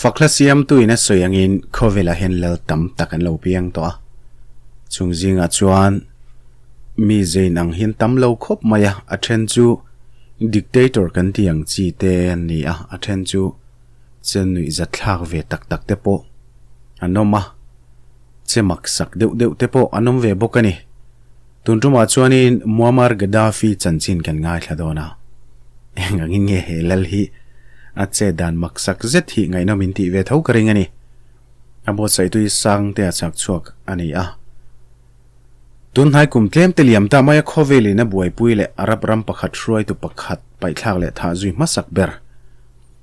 Fakhla siamtu in a sawi angin khawvelah hian lal tam tak an lo piang tawh a, chung zingah chuan mi zein ang hian tam lo khawp mai a, a then chu dictator kan tih ang chi te an ni a, a then chu che nuih zat thlak ve tak tak te pawh an awm a, che mak sak deuh deuh te pawh an awm ve bawk a ni. Tun tumah chuanin Muammar Gaddafi chanchin kan ngaithla dawn a, eng angin nge he lal hi a che dan maksak zet hi ngaihnawm in tih ve tho ka ring a ni. A buatsaih tui sang te a chak chhuak a ni a. Tun hnai kum tlem te liam ta maia khawvel in a buaipui leh Arab ram pakhat hruaitu pakhat paihthlak leh thah zui hmasak ber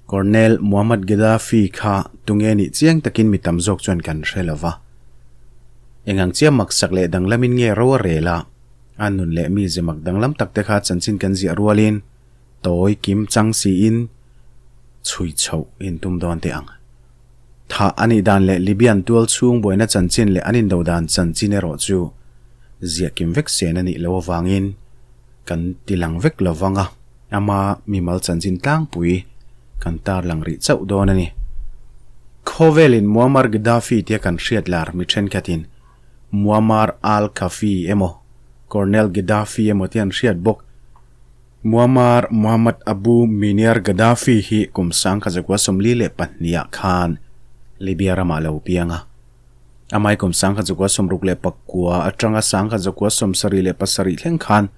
Colonel Muammar Gaddafi kha tunge nih chiang takin mi tam zawk chuan kan hre lo va. Engang chiah maksak leh danglamin nge ro a rel a, a nun leh mi ze mak danglam tak te kha chanchin kan ziah rualin tawi kim chang siin chhui chhoh in tum dawn teh ang. Thah a nih dan leh Libyan tual chhung buaina chanchin leh an indo dan chanchin erawh chu ziah kim vek sen a nih loh avangin kan ti lang vek lo vang a, ama mimal chanchin tlangpui kan tarlang rih chauh dawn a ni. Khawvelin Muammar Gaddafi tia kan hriat lar mi thenkhatin Muammar al-Khafi emaw Colonel Gaddafi emaw tia an hriat bawk. Muammar Muhammad Abu Miniar Gaddafi hi kum 1942 ah khan Libya ramah lo piang a. Amai kum 1969 atanga 1977 thleng khan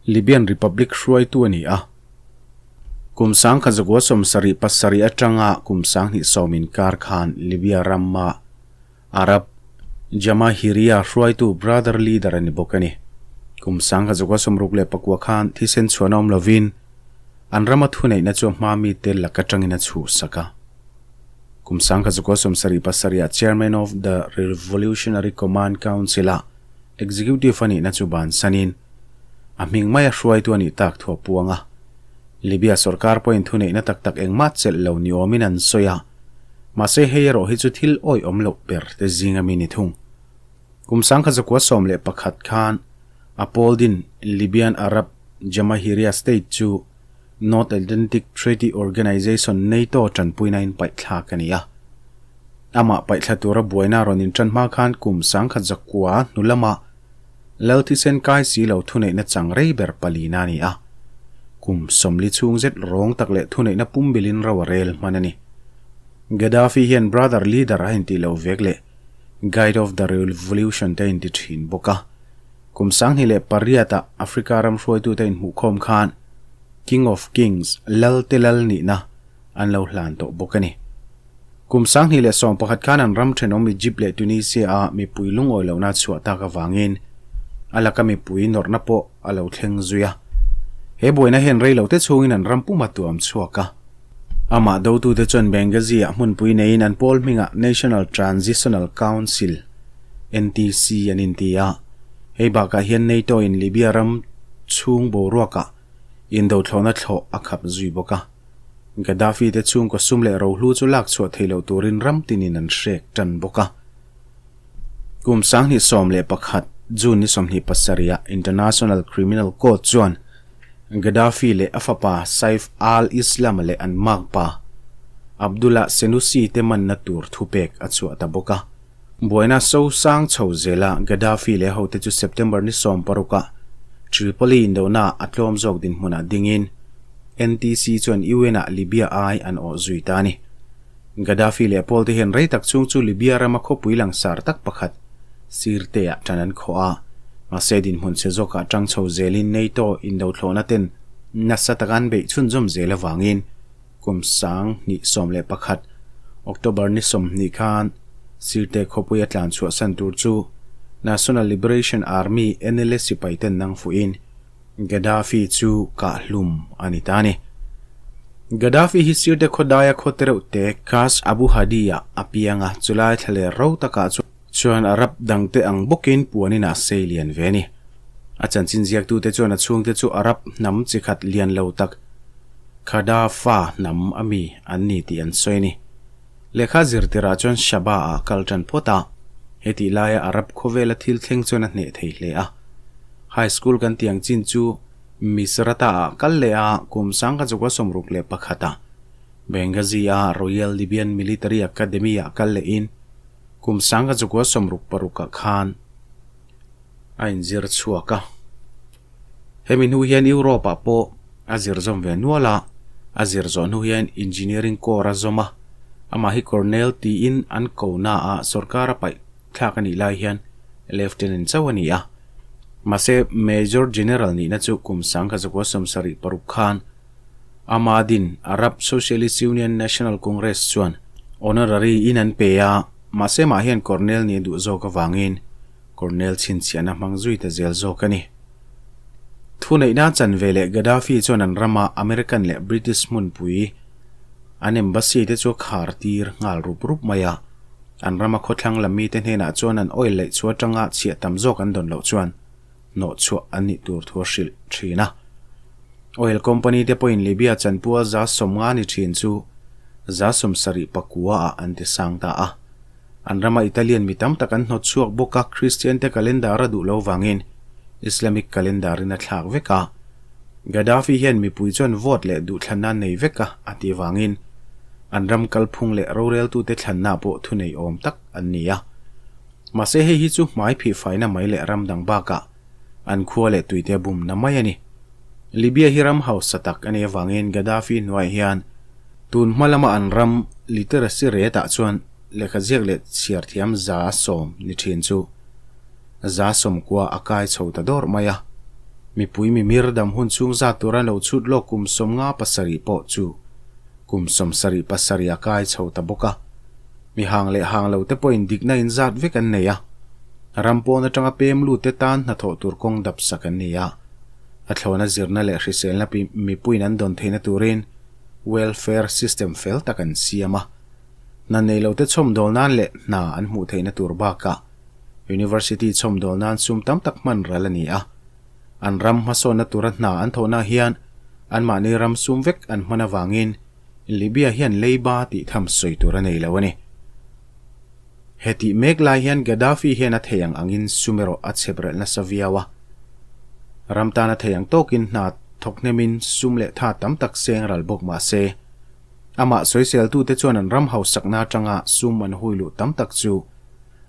Libyan Republic hruaitu a ni a. Kum 1977 atanga kum 2010 inkar khan Libya rama Arab Jamahiriya hruaitu Brother Leader a ni bawk a ni. Kum 1969 khan thisen chhuan awm lovin an rama thuneihna chu a hma mite lak atangin a chhuhsak a. Kum 1977 ah Chairman of the Revolutionary Command Council ah Executive a nihna chu bansanin a hming maia hruaitu a nih tak thu a puang a. Libya sorkar pawhin thuneihna tak tak engmah chelh lo ni awmin an sawi a, mahse hei erawh hi chu thil awihawm loh ber te zinga mi ni thung. Kum 1911 khan a pawl din Libyan Arab Jamahiriya State chu North Atlantic Treaty Organization, NATO, tanpuina in paih thlak a ni a. Amah paih thla tura buaina rawn intan hma khan kum 1900 hnu lamah Lal thisen kai si lo thuneihna chang rei ber palina a ni a. Kum 40 chhung zet rawng tak leh thuneihna pumbilin ro a rel hman a ni. Gaddafi hian Brother Leader a intih lo vek leh Guide of the Revolution te a inti thin bawk a. Kum 2008 ah Africa ram hruaitute inhmuhkhawm khan King of Kings, Lal te Lal nihna, an lo hlan tawh bawk a ni. Kum 2011 khan an ram thenawm Egypt leh Tunisia a mipui lungawi lohna a chhuah tak avangin a laka mipui nawrhna pawh a lo thleng zui a. He buaina hian rei lote chhungin an ram puma tuam chhuak a. Amah dotute chuan Benghazi ah hmunpui neiin an pawl hmingah National Transitional Council, NTC, an inti a. Hei bakah hian NATO in Libya ram chhung boruakah indothlawhna thlawh a khap zui bawk a. Gaddafi te chhungkaw sum leh rohlu chu lak chhuah thei lo turin ram tinin an hrek tan bawk a. Kum 2011 June ni 27 ah International Criminal Court chuan Gaddafi leh a fapa Saif al-Islam leh an makpa Abdullah Senussi te manna tur thupek a chhuah ta bawk a. Buaina so sang chho zela Gaddafi leh hote chu September ni 16 ah Tripoli indona a tlawm zawk dinhmunah dingin NTC chuan UN ah Libya ai an awh zui ta a ni. Gaddafi leh pawl te hian rei tak chhung chu Libya rama khawpui langsar tak pakhat Sirte ah tan an khawh a, mahse dinhmun chhe zawkah tang chho zelin NATO indothlawhna ten nasa taka an beih chhunzawm zel avangin kum 2011 October ni 20 khan Sirte khawpui a tlan chhuah san tur chu National Liberation Army, NLA, sipai ten nang fuhin Gaddafi chu kah hlum a ni ta a ni. Gaddafi hi Sirte khawdaia khaw te reuh te Kas Abu Hadi ah a piang a, chulai thla leh ro takah chuan Arab dangte ang bawkin puanin ah sei lian ve a ni. A chanchin ziaktute chuan a chhungte chu Arab hnam chi khat lian lo tak Khadafa hnam a mi an ni tih an sawi a ni. Lehkha zirtirah chuan Shaba ah kal tan phawt a, hetih laia Arab khawvela thil thleng chuan a hneh thei hle a. High school kan tih ang chin chu Misrata ah kal leh a, kum 1961 ah. Benghazi-a Royal Libyan Military Academy-ah kal lehin kum sangha chukua sawmruk parukah khan a inzir chhuak a. Hemi hnu hian Europe-ah pawh a zir zawm ve nual a, a zir zawh hnu hian Engineering Corps a zawm a, amah hi Colonel tiin an ko naah sorkar a paih thlak a nih lai hian Lieutenant chauh a ni a. Mahse, Major General nihna chu kum sangha zakua 76 khan Ahmadin Arab Socialist Union National Congress chuan honorary in an pe a, mahse mah hian Colonel nih a duh zawk avangin Colonel chhinchhiahna hmang zui ta zel zawk a ni. Thuneihna chanve leh Gaddafi chuan an rama American leh British hmunpui an embassy te chu a khar tir nghal rup rup mai a, an rama khawthlang lam mite hnenah chuan an oil laih chhuah atanga chhiah tam zawk an dawn loh chuan hnawh chhuah an nih tur thu a hrilh thin a. Oil company te pawhin Libya chanpua 50 ni thin chu 75 ah an ti sang ta a. An rama Italian mi tam tak an hnawt chhuak bawk a, Christian te calendar a duh lo vangin Islamic calendar in a thlak vek a. Gaddafi hian mipui chuan vote leh duhthlanna an nei vek a a tih vangin an ram kalphung leh roreltute thlanna pawh thunei awm tak an ni a. Mahse hei hi chu hmai phihfaina mai leh ram dang bakah an khua leh tuite bumna mai a ni. Libya hi ram hausa tak a nih avangin Gaddafi hnuaiah hian tun hma lama an ram literacy rate ah chuan lehkha ziak leh chhiar thiam 10% ni thin chu 90% a kai chho ta dawrh mai a. Mipui mimir dam hun chhung zat tura lo chhut lawk kum 57 pawh chu kum 77 a kai chho ta bawk a. Mi hang leh hang lo te pawhin dikna inzat vek an nei a, ram pawn atanga pem lut te tan hnathawh tur kawng dap sak an ni a. A thlawna zirna leh hriselna mipuiin an dawn theihna turin welfare system fel tak an siam a. Hna nei lo te chhawmdawl nan leh hna an hmuh theihna tur bakah university chhawmdawl nan sum tam tak hman ral a ni a. An ram hmasawnna tura hna an thawhna hian anmahni ram sum vek an hman avangin Libya hian leiba tih tham sawi tur a nei lo a ni. Hetih mek lai hian Gaddafi hian a thei ang angin sum erawh a chhep relh nasa viau a. Ram tan a thei ang tawkin hna thawk hnemin sum leh tha tam tak seng ral bawk mah se, amah sawiseltute chuan an ram hausakna atanga sum an hui luh tam tak chu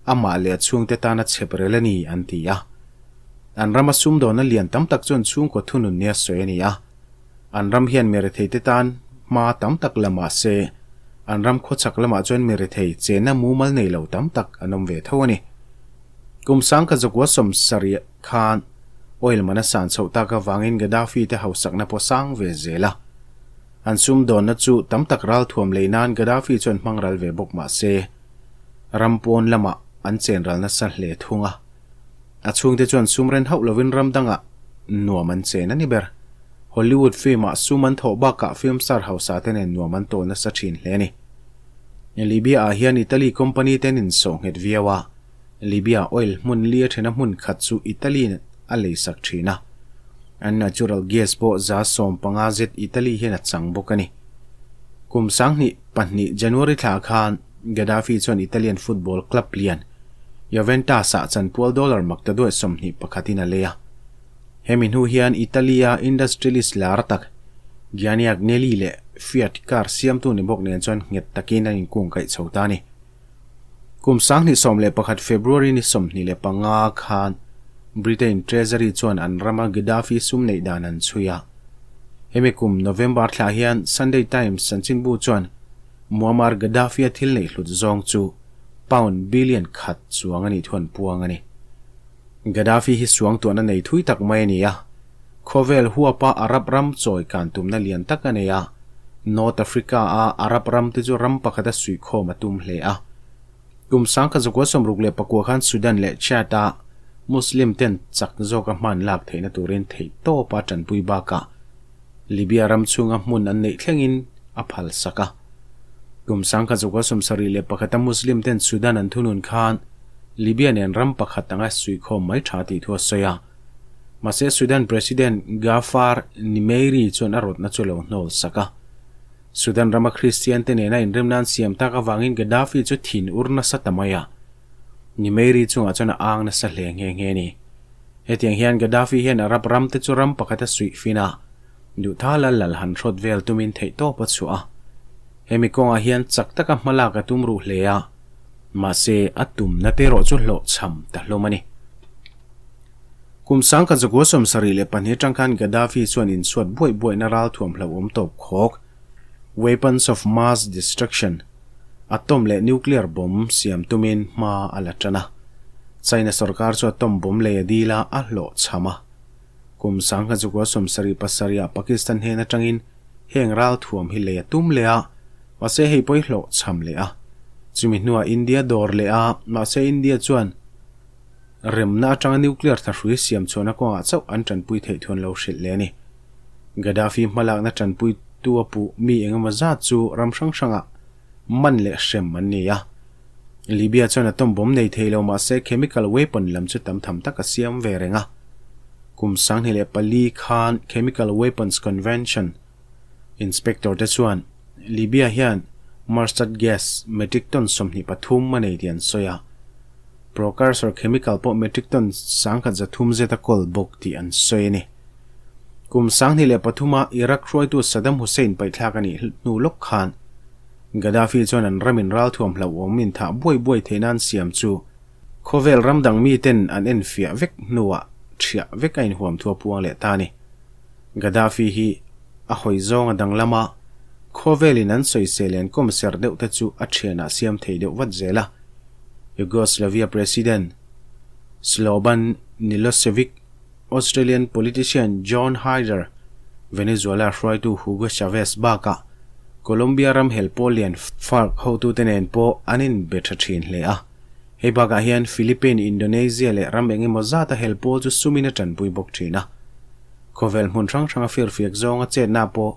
amah leh a chhungte tan a chhep rel a ni an ti a. An rama sumdawnna lian tam tak chuan chhungkaw thunun nia sawi a ni a. An ram hian miretheite tan hma tam tak la mah se, an ram khawchhak lamah chuan mirethei chenna mumal nei lo tam tak an awm ve tho a ni. Kum sangkhat zakua 70 khan oil man a san chhoh tak avangin Gaddafi te hausakna pawh sang ve zel a. An sumdawnna chu tam tak ralthuam lei nan Gaddafi chuan hmang ral ve bawk mah se, ram pawn lamah an chen ral nasa hle thung a. A chhungte chuan sum ren hauh lovin ram dangah nuam an chen a ni ber. Hollywood film-ah sum an thawh bakah film star hausa te nen nuam an tawl nasa thin hle a ni. Libya-ah hian Italy company ten insawh nghet viau a, Libya oil hmun li a thena hmun khat chu Italy a leisak thin a. An natural gas pawh 15% zet Italy hian a chang bawk a ni. Kum 2002 January thla khan Gaddafi chuan Italian football club lian Juventus-ah chanpual dollar maktaduai 21 in a lei a. Hemi hnu hian Italy-a industrialist lar tak Gianni Agnelli leh Fiat car siamtu ni bawk nen chuan nghet takin an inkung kaih chho ta a ni. Kum 2011 February ni 25 khan Britain Treasury chuan an rama Gaddafi sum neih dan an chhui a. Hemi kum November thla hian Sunday Times chanchinbu chuan Muammar Gaddafi-a thil neih hlut zawng chu pound billion khat chuang a nih thu an puang a ni. Gaddafi hi suangtuahna nei thui tak mai a ni a, khawvel huapa Arab ram chawi kan tumna lian tak a nei a, North Africa-a Arab ram te chu ram pakhata suihkhawm a tum hle a. Kum 1969 khan Sudan leh Chad-a Muslim ten chak zawka hman lak theihna turin theihtawpa tanpui bakah Libya ram chhunga hmun an neih thlengin a phal sak a. Kum 1971 a Muslim ten Sudan an thunun khan Libya nen ram pakhat anga suihkhawm mai tha tih thu a sawi a. Mahse Sudan President Gaafar Nimeiri chuan a rawtna chu lo hnawl sak a. Sudan rama Christian te nena inremna an siam tak avangin Gaddafi chu thin ur nasa ta mai a. Nimeiri chungah chuan a ang nasa hle nghe nghe a ni. Hetiang hian Gaddafi hian Arab ram te chu ram pakhat a suih fin a, duhthala lal han hrawt vel tumin theihtawp a chhuah a. Hemi kawngah hian chak taka hmalak a tum ruh hle a, mahse a tumna te erawh chu hlawhchham ta hlawm a ni. Kum sangkhat zakua 72 atang khan Gaddafi chuan insuat buaih buaihna ralthuam hlauhawm tawp khawk, weapons of mass destruction, atom leh nuclear bomb siam tumin hma a la tan a. China sorkar chu atom bomb lei a dil a, a hlawhchham a. Kum sangkhat zakua 77 ah Pakistan hnen atangin heng ralthuam hi lei a tum leh a, mahse hei pawh i hlawhchham leh a. Chumi hnuah India dawr leh a, mahse India chuan Remna atanga nuclear thahrui siam chhuahna kawngah chauh an tanpui theih thu an lo hrilh leh a ni. Gaddafi hmalakna tanpuitu a puh mi engemaw zat chu ram hrang hrangah man leh hrem an ni a. Libya chuan atom bomb nei thei lo mahse chemical weapon lam chu tam tham tak a siam ve reng a. Kum 2004 khan Chemical Weapons Convention Inspector te chuan Libya hian mustard gas metric ton 23 a nei tih an sawi a. Precursor chemical pawh metric ton 1300 zet a kawl bawk tih an sawi a ni. Kum 2003 a Iraq hruaitu Saddam Hussein paihthlak a nih hnu lawk khan Gaddafi chuan an ramin ralthuam hlauhawm inthah buai buai theih nan siam chu khawvel ram dang miten an enfiah vek hnuah thiah vek a inhuam thu a puang leh ta a ni. Gaddafi hi a hawi zawng a danglam a, khawvelin an sawisel en kawm ser deuh te chu a thianah siam thei deuh vat zel a. Yugoslavia President Slobodan Milosevic, Australian politician John Haider, Venezuela hruaitu Hugo Chavez bakah Colombia ram hel pawl lian FARC hotute nen pawh an inbe tha thin hle a. Hei bakah hian Philippine, Indonesia leh ram eng emaw zata hel pawl chu sumin a tanpui bawk thin a. Khawvel hmun hrang hranga firfiak zawnga chetna pawh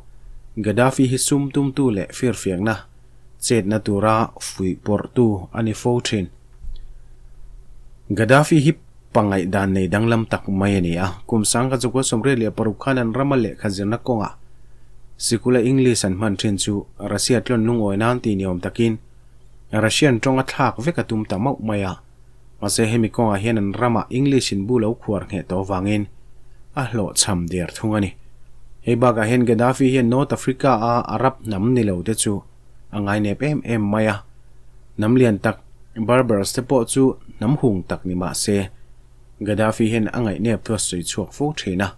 Gaddafi hi sum tumtu leh firfiakna chetna tura fuih pawrhtu a ni fo thin. Gaddafi hi pangaih dan nei danglam tak mai a ni a, kum 1986 khan an rama lehkha zirna kawngah sikula English an hman thin chu Russia tlawn lungawi nan tih ni awm takin Russian tawnga thlak vek a tum ta mauh mai a, mahse hemi kawngah hian an ramah English in bu lo khuar ngheh tawh avangin a hlawhchham der thung a ni. Hei bakah hian Gaddafi hian North Africa a Arab hnam ni lo te chu a ngainep em em mai a, hnam lian tak Berbers te pawh chu hnam hung tak ni mah se Gaddafi hian a ngaihnep thu a sawi chhuak fo thin a.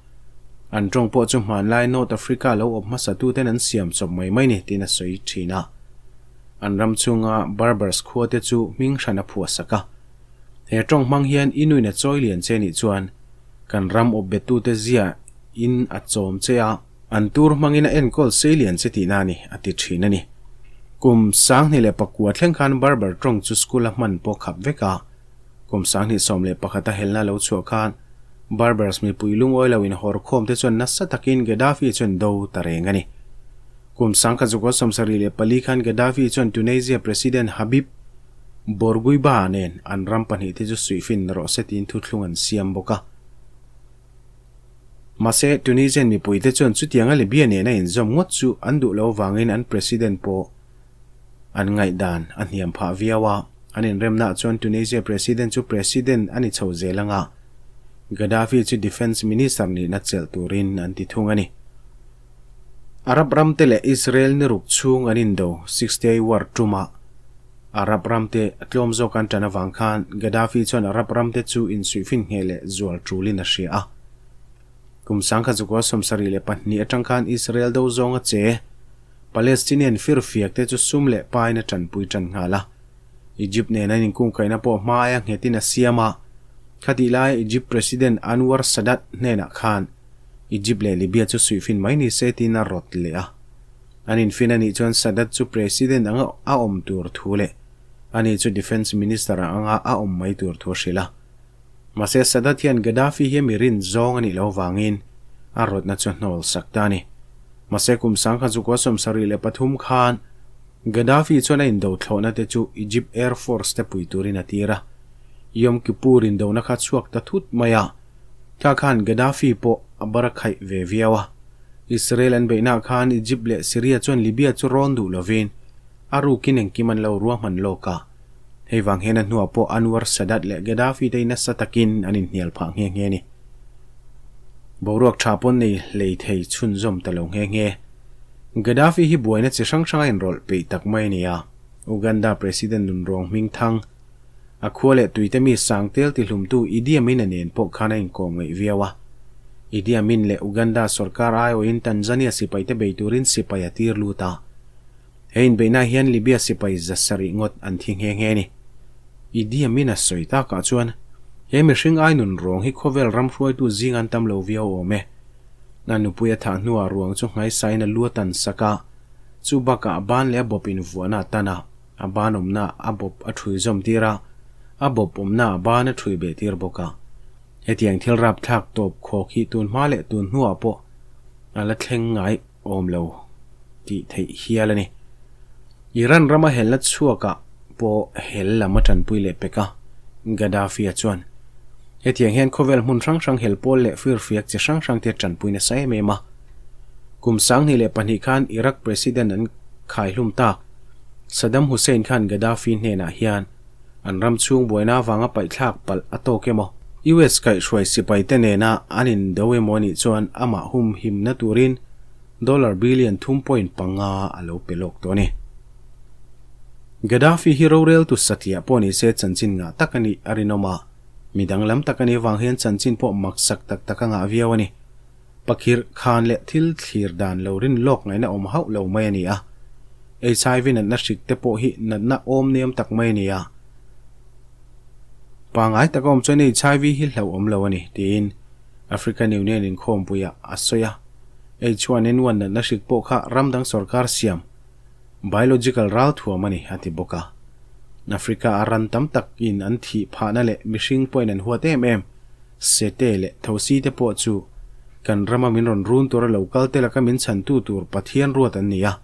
An tawng pawh chu hmanlai North Africa lo awp hmasa tuten an siam chawp mai mai ni tiin a sawi thin a. An ram chhunga Berbers khua te chu hming hran a phuah sak a. He tawng hmang hian i nuin a chawi lian che nih chuan kan ram awp bettute zia in a chawm che a, an tur hmangin a enkawl sei lian che tihna a ni, a ti thin a ni. Kum 2009 thleng khan Berber tawng chu school a hman pawh khap vek a. Kum 2011 a helna lo chhuah khan Berbers mipui lungawi lo inhawrkhawm te chuan nasa takin Gaddafi chuan do ta reng a ni. Kum 1974 khan Gaddafi chuan Tunisia President Habib Bourguiba nen an ram pahnih te chu suihfin rawh se tiin thuthlung an siam bawk a. Mahse, Tunisian mipui te chuan chutianga Libya nena inzawm ngawt chu an duh lo vangin an President pawh an ngaihdan a hniam phah viau a. An inremnaah chuan Tunisia President chu President a ni chho zel anga Gaddafi chu Defence Minister nihna chelh turin an ti thung a ni. Arab ramte leh Israel ni ruk chhung an indo Six Day War tumah Arab ramte tlawm zawk an tan avang khan Gaddafi chuan Arab ramte chu insuihfin ngheh leh zual tulin a hria a. Kum 1972 atang khan Israel do zawnga che Palestinian firfiak te chu sum leh pain a tanpui tan nghal a. Egypt nen an inkungkaihna pawh hmaia nghetin a siam a. Khatih laia Egypt President Anwar Sadat hnenah khan Egypt leh Libya chu suihfin mai ni se tiin a rawt leh a. An infin a nih chuan Sadat chu President anga a awm tur thu leh ani chu Defence Minister anga a awm mai tur thu a hrilh a. Mahse Sadat hian Gaddafi hi mi rin zawng a nih loh vangin a rawtna chu hnawl sak ta a ni. Mahse kum 1973 khan Gaddafi chuan a indo thlawhna te chu Egypt Air Force te pui turin a tir a. Yom Kippur indona kha chhuak ta thut mai a. Kha khan Gaddafi pawh a bar khaih ve viau a. Israel an beihnaah khan Egypt leh Syria chuan Libya chu rawn duh lovin a rukin engkim an lo ruahman lawk a. Hei vang hian a hnuah pawh Anwar Sadat leh Gaddafi te nasa takin an inhnial phah nghe nghe a ni. Boruak tha pawn nei hlei thei chhunzawm ta lo nghe nghe. Gaddafi hi buaina chi hrang hranga inrawlh peih tak mai a ni a, Uganda President nunrawng hming thang, a khua leh tuite mi sangtel tihlumtu Idi Amin-a nen pawh khan a inkawm ngaih viau a. Idi Amin leh Uganda sorkar aiawhin Tanzania sipaite bei turin sipai a tir lut a. He inbeihna hian Libya sipai zasarih ngawt an thi nghe nghe a ni. Idi Amin-a sawi takah chuan he mihring ai nunrawng hi khawvel ram hruaitu zing an tam lo viau awm e. A nupui a thah hnuah ruang chu nghaisain a lu a tan sak a, chu bakah a ban leh a bawp invuahna a tan a, a ban awmna a bawp a ṭhui zawm tir a, a bawp awmna a ban a ṭhui beh tir bawk a. Hetiang thil rapthlak tawp khawk hi tun hma leh tun hnuah pawh a la thleng ngai awm lo tih theih hial a ni. Iran rama helna chhuakah pawh hel lam a tanpui leh pek a, Gaddafi-a chuan hetiang hian khawvel hmun hrang hrang hel pawl leh firfiak chi hrang hrang te tanpui nasa em em a. Kum 2002 khan Iraq President an khaihlum tak Saddam Hussein khan Gaddafi hnenah hian An ram chhung buaina avanga paihthlak palh a tawk emaw? US kaihhruai sipaite nena an indo emaw anih chuan amah hum himna turin dollar billion 3.5 a lo pe lawk tawh a ni. Gaddafi hi roreltu satliah pawh ni se chanchin ngah tak a nih a rinawm a, mi danglam tak a nih avang hian chanchin pawh maksak tak tak a ngah viau a ni. Pakhirh khan leh thil thlir dan lo rin lawk ngaihna awm hauh lo mai a ni a. HIV natna hrik te pawh hi natna awm nem tak mai a ni a. Pangai taka awm chuan HIV hi hlauhawm lo a ni, tiin African Union inkhawmpuiah a sawi a. H1N1 natna hrik pawh kha ram dang sorkar siam biological ralthuam a ni, a ti bawk a. Africa a ran tam takin an thih phahna leh mihring pawhin an huat em em. Sete leh Thosi te pawh chu kan rama min rawn run tura lo kal te laka min chhantu tur Pathian ruat an ni a.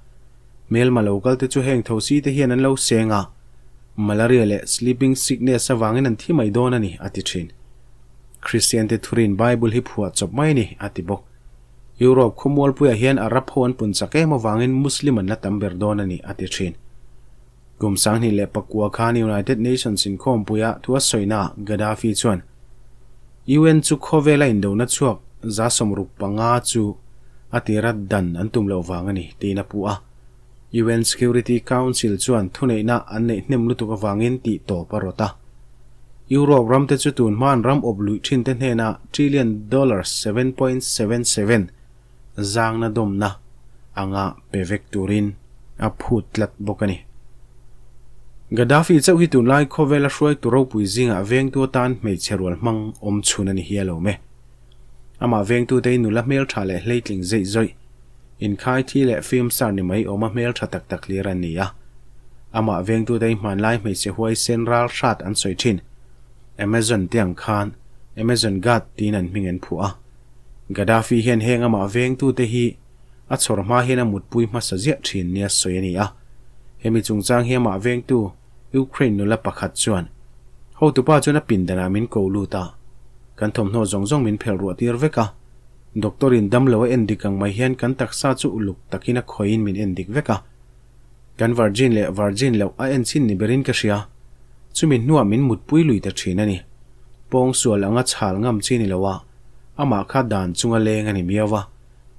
Hmelma lo kal te chu heng Thosi te hian an lo seng a, malaria leh sleeping sickness avangin an thi mai dawn a ni, a ti thin. Kristian te thurin Bible hi phuah chawp mai a ni, a ti bawk. Europe khawmualpuiah hian Arab ho an pun chak em avangin Muslim an la tam ber dawn a ni, a ti thin. Kum 2009 khan United Nations inkhawmpuia thu a sawina Gaddafi chuan UN chu khawvela indona chhuak 65 chu a tira dan an tum loh vang a ni tiin a puh a. UN Security Council chuan thuneihna an neih hnem lutuk avangin tih tawp a rawt a. Europe ramte chu tun hma an ram awp luih thinte hnena trillion dollars 7.77 zangna dawmna anga pe vek turin a phut tlat bawk a ni. Gaddafi chauh hi tunlai khawvela hruaitu ropui zingah vengtu atan hmeichhe rual hmang awm chhun a ni hial awm e. Amah vengtute hi nula hmeltha leh hleitling zeih zawih, inkhai thi leh film star ni mai awma hmeltha tak tak hlir an ni a. Amah vengtute hi hmanlai hmeichhe huaisen ral hrat an sawi thin. Amazon te ang khan Amazon Guard tiin an hming an phuah a. Gaddafi hian heng amah vengtute hi a chhawr hma hian a mutpui hmasa ziah thin nia sawi a ni a. Hemi chungchang hi amah vengtu Ukraine nula pakhat chuan, Hotupa chuan a pindanah min ko lut a, kan thawmhnaw zawng zawng min phelh ruah tir vek a. Doctor in damlo a endik ang mai hian kan taksa chu uluk takin a khawihin min endik vek a. Kan virgin leh virgin loh a enchhin ni berin ka hria. Chumi hnuah min mutpui lui ta thin a ni. Pawngsual anga chhal ngam chi ni lo a. Amah kha dan chunga leng a ni miau va.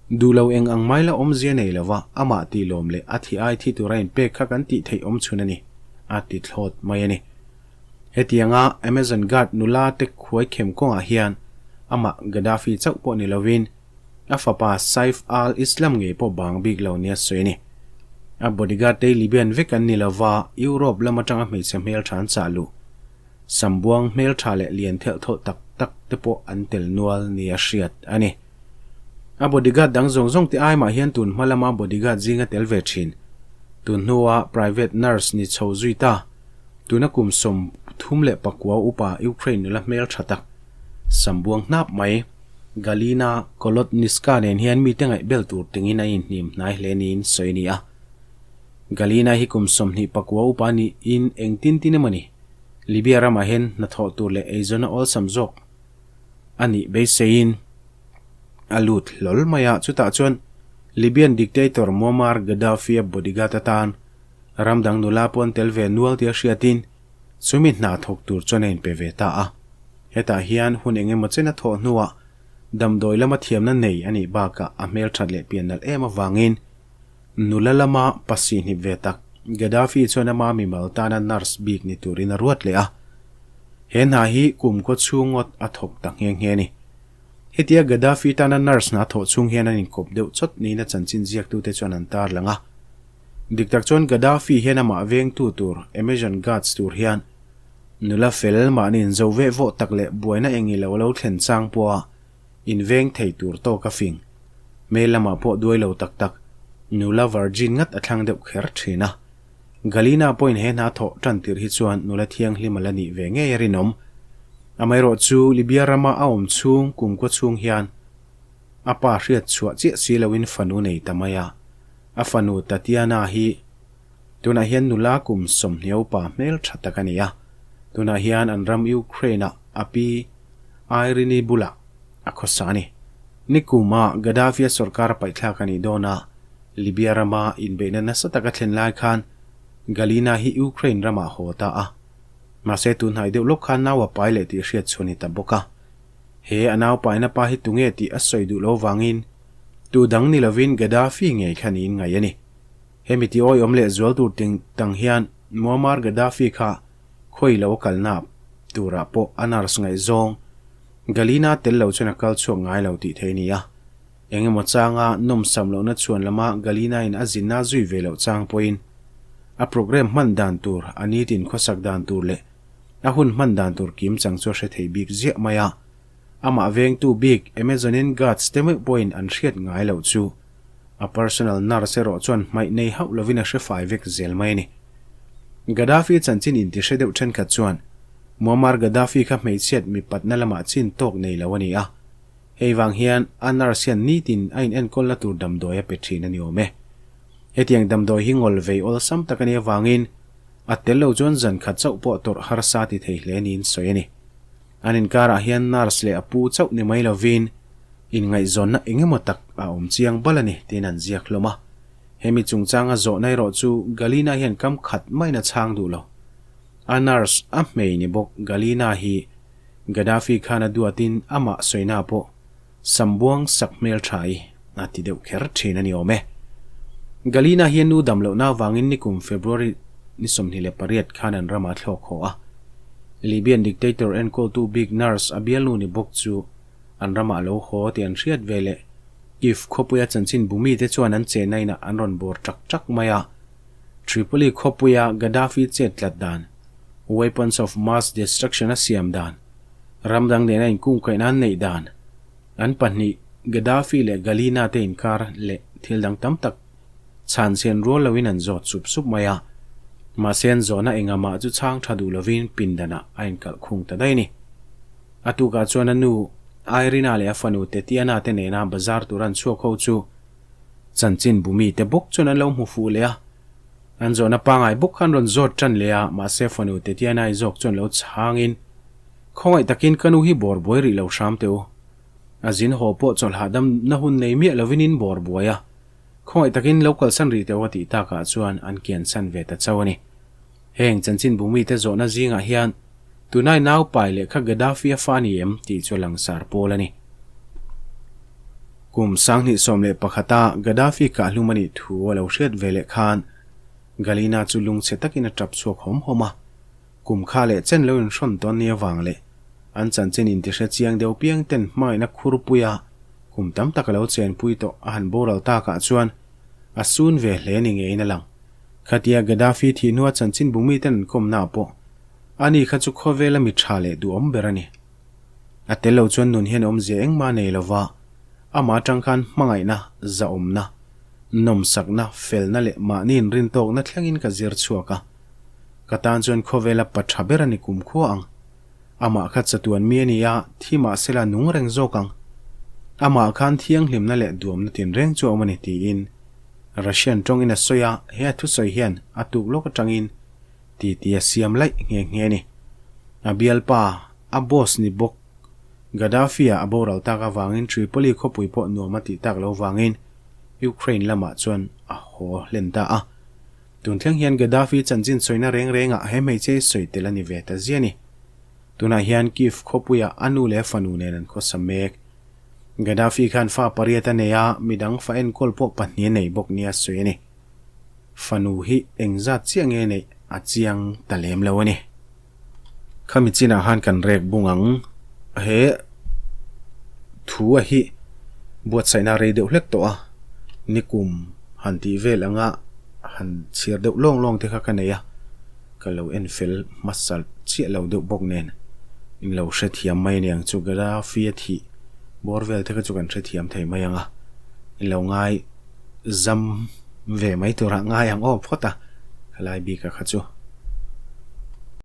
Duh lo eng ang mai la awmzia nei lo va, amah tih lawm leh a thi ai thi tura inpek kha kan tih theih awm chhun a ni, a ti thlawt mai a ni. Hetianga Amazon Guard nula te khuai khem kawngah hian amah Gaddafi chauh pawh ni lovin a fapa Saif al-Islam ngei pawh bang bik lo nia sawi a ni. A bodyguard te Libyan vek an ni lo va, Europe lam atanga hmeichhe hmeltha an chah luh. Sambuang hmeltha leh lian thelh thawlh tak tak te pawh an tel nual nia hriat a ni. A bodyguard dang zawng zawng te ai mah hian tun hma lama bodyguard zinga tel ve thin. Tun hnua private nurse ni chho zui ta, tuna kum 34 upa Ukraine nula hmeltha tak Sambuang hnap mai Galina Kolotniska nen hian mite ngaih bel tur tingin a inhnim hnai hle niin sawi a ni a. Galina hi kum 29 upa niin engtin tin emaw ni? Libya ramah hian hnathawh tur leh eizawn a awlsam zawk a nih beiseiin a lut hlawl mai a. Chutah chuan Libyan dictator Muammar Gaddafi-a bodyguard atan ram dang nula pawh an tel ve nual tia hriatin chumi hna thawk tur chuan a inpe ve ta a. Hetah hian hun eng emaw chen a thawh hnuah damdawi lama thiamna nei a nih bakah a hmelthat leh pian nalh em avangin. Nula lama pasi hnip ve tak Gaddafi chuan ama mimal tana nurse bik ni turin a ruat leh a. He hna hi kum kaw chhung ngawt a thawk ta nghe nghe a ni. Hetia Gaddafi tana nurse hna thawh chhung hian an inkawp deuh chawt niin a chanchin ziaktute chuan an tarlang a. Dik tak chuan Gaddafi hian amah vengtu tur Amazon Guards tur hian nula fel mahni inzo veh vawh tak leh buaina eng ilo a lo thlen chang pawha inveng thei tur tawk a fing. Hmel lamah pawh duai lo tak tak nula virgin ngat a thlang deuh kher thin a. Galina pawhin he hna thawh tan tirh hi chuan nula thianghlim a la nih ve ngei a rinawm. Amaherawh chu Libya rama a awm chhung kumkua chhung hian a pa hriat chhuah chiah si loin fanu nei ta mai a. A fanu Tatiana hi tunah hian nula kum sawmhniau pa hmel tha tak a ni a, tunah hian an ram Ukraine-ah a pi Irene bulah a khawsa a ni. Nikuma Gaddafi-a sorkar a paihthlak a nih dawn a, Libya rama inbeihna nasa taka thlen lai khan Galina hi Ukraine ramah a haw ta a. Mahse tunhnai deuh lawk khan nau a pai leh tih hriat chhuah a ni ta bawk a. He a nau paina pa hi tunge tih a sawi duh lo vangin Tu dang ni lovin Gaddafi ngei kha niin ngaih a ni. Hemi ti awi awm leh zual tur ting tang hian Muammar Gaddafi kha khawi lo kalna turah pawh a nurse ngaihzawng Galina tel lo chuan a kal chhuak ngai lo tih theih a ni a. Eng emaw changa nawmsam lohna chhuan lama Galina in a zinna zui ve loh chang pawhin a programme hman dan tur, a nitin khawsak dan tur leh a hun hman dan tur kim chang chu a hre thei bik ziah mai a. Amah vengtu bik Amazonin guards te meuh pawhin an hriat ngai loh chu a personal nurse erawh chuan hmaih nei hauh lovin a hre fai vek zel mai a ni. Gaddafi chanchin inti hre deuh thenkhat chuan Muammar Gaddafi kha hmeichhiat mipatna lamah chin tawk nei lo a ni a, hei vang hian a nurse hian nitin a inenkawlna tur damdawi a pe thin a ni awm e. Hetiang damdawi hi ngawl vei awlsam tak a nih avangin a tel lo chuan zan khat chauh pawh tawrh harsa ti thei hle niin sawi a ni. An inkarah hian nurse leh a pu chauh ni mai lovin inngaihzawnna eng emaw tak a awm chiang bal a ni tiin an ziak hlawm a. Hemi chungchanga zawhna erawh chu Galina hian kam khat maiin a chhang duh lo. A nurse a hmei ni bawk Galina hi Gaddafi khan a duatin amah sawina pawh Sambuang sak hmel tha i a ti deuh kher thin a ni awm e. Galina hi a nu dam lohna avangin nikum February ni 28 khan an ramah a thlawk haw a. Libyan dictator enkawltu bik nurse a bialnu ni bawk chu an ramah a lo haw tih an hriat ve leh Kyiv khawpuia chanchin bumite chuan an chehna inah an rawn bawr ṭak ṭak mai a. Tripoli khawpuia Gaddafi chet tlat dan, weapons of mass destruction a siam dan, Ram dang nena inkungkaih nan neih dan, an pahnih Gaddafi leh Galina te inkar leh thil dang tam tak chhan chhian rual loin an zawt sup sup mai a. Mahse an zawhna engamah chu chhang tha duh lovin pindanah a inkalh khung ta daih a ni. A tukah chuan a nu Irina leh a fanu Tetiana te nena bazar tur an chhuak ho chu chanchin bumi te bawk chuan an lo hmu fuh leh a. An zawhna pangai bawk khan rawn zawt tan leh a, mahse fanu Tetiana-i zawk chuan lo chhangin, Khawngaih takin ka nu hi bawr buai rih lo hram teh u. A zin haw pawh chawlh hahdam na hun nei miah lovin in bawr buai a. Khawngaih takin lo kalsan rih teh u a tih takah chuan an kiansan ve ta chauh a ni. Heng chanchin bumite zawhna zingah hian tunai nau pai leh kha Gaddafi-a fa a ni em tih chu a langsar pawl a ni. Kum 2011-a Gaddafi kahhlum a nih thu a lo hriat ve leh khan Galina chu lungchhe takin a tap chhuak hawm hawm a. Kum kha leh chen lo inhrawn tawn ni avang leh an chanchin intihre chiang deuh piang ten hmangaihna khurpuia kum tam tak a lo chenpui tawh a han boral takah chuan a sun ve hle ni ngeiin a lang. Khatia Gaddafi thih hnua chanchin bumi ten an kawmnaah pawh ani kha chu khawvela mi tha leh duhawm ber a ni. A tel lo chuan nun hian awmzia engmah nei lova, amah atang khan hmangaihna, zahawmna, nawmsakna, felna leh mahni inrintawkna thlengin ka zir chhuak a. Ka tan chuan khawvela pa tha ber a ni kumkhua ang. Amah kha chatuan mi a ni a, thi mahsela nung reng zawk ang. Amah khan thianghlimna leh duamna tinreng chu a awm a ni tiin Russian tawngin a sawi a, he a thusawi hian a tuk lawk atangin titi a siam laih nghe nghe a ni. A bialpa, a boss ni bawk Gaddafi-a a boral tak avangin Tripoli khawpui pawh nuam a tih tak lo vangin Ukraine lamah chuan a haw hlen ta a. Tun thleng hian Gaddafi chanchin sawina reng rengah he hmeichhe sawi tel a ni ve ta zia a ni. Tunah hian Kyiv khawpuiah a nu leh a fanu nen an khawsa mek. Gaddafi khan fa pariat a nei a, midang fa enkawl pawh pahnih a nei bawk nia sawi a ni. Fanu hi engzat chiah nge neih a chiang ta lem lo a ni. Khami chinah khan kan rek bung ang. He thu a hi buatsaihna rei deuh hlek tawh a, nikum han tih vel anga han chhiar deuh lawng lawng te kha ka nei a, ka lo en fel hmasa chiah lo deuh bawk nen in lo hrethiam mai aniang chu Gaddafi a thih bawr vel te kha chu kan hrethiam thei mai ang a, in lo ngai zam ve mai turah ngai ang aw phawt a, khalai bik a kha chu.